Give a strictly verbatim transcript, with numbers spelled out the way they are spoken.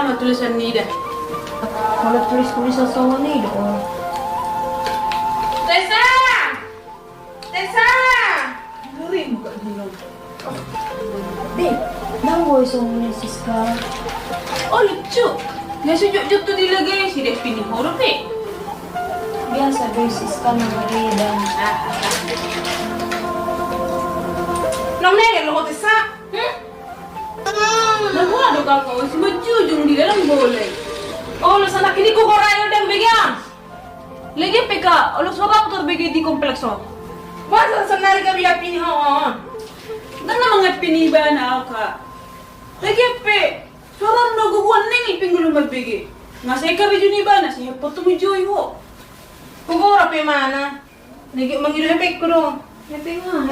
Tulisan ni da. Molo tulis-tulisan songon i do. Tessa! Tessa! Ngeri muka dia. Be, naeng boi songon i Siska. Oh, lucu. Nga sujud jut tu dilegei si Depini horo pe. Biasa be Siska na mareda. Nang nege lo Tessa. Hmm? Na gua do kaka o si majujung di dalam boleh. Oh, lo sana kini ku korai udah begian. Lagi P K, olo so ra motor bege di kompleks on. Masa sonari gabe Depini ho on? Ndang na mangapini ibana au ka. Lagi pe, so ra na gogoan nang i pinggulu marbege. Nga sai karejuni ibana si hepot tu mujoi ho. Gogo ra pe mana. Lagi mangido hepekku do. Hepe nga.